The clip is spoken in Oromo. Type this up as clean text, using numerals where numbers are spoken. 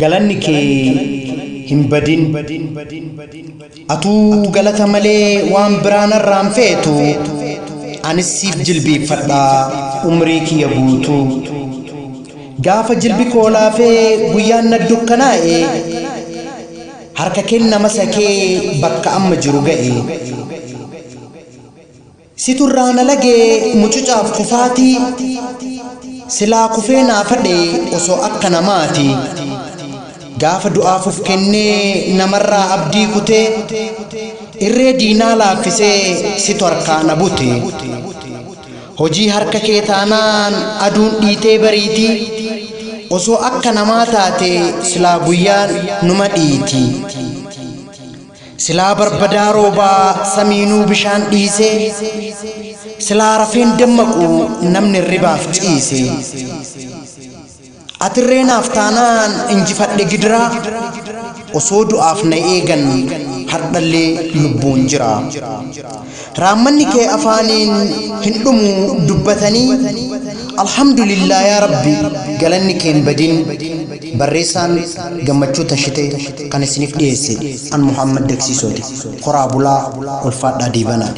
Galanni kee hin badin. Atuu galata malee waan biraa narraan feetu, anis siif jilbiiffadha umrii kiyya guutuu. Gaafa jilbi koo laafee guyyaan na dukkanaa'e, harka kenna masakee bakka amma jiru ga'e. Siturraa na lagee mucucaaf kufaatii, silaa kufee naa fadhe osoo akka namaati. Gaafa du'aaf of kennee namarraa abdii kutee, irree diinaa laaffisee situ harkaa na bute. Hojii harka kee taanaan aduun dhiitee bariitii, osoo akka namaa taate silaa guyyaan numa dhiiti. Silaa barbadaa roobaa samiinuu bishaan dhiisee, silaa rafeen dammaqu namni ribaaf ciise. Atirree naaf taanaan injifadhe gidiraa, osoo du'aaf na eegan hardhallee lubbuun jira. Raammanni kee afaaniin hin dhumu dubbatanii, alhamdulillah yaa Rabbi galanni kee hin badin. Barreessaan Gammachuu Tashitee kan isiniif dhiyeesse an Muhammad Dagsiisooti. Horaa bulaa, ulfaadhaa, deebanaa.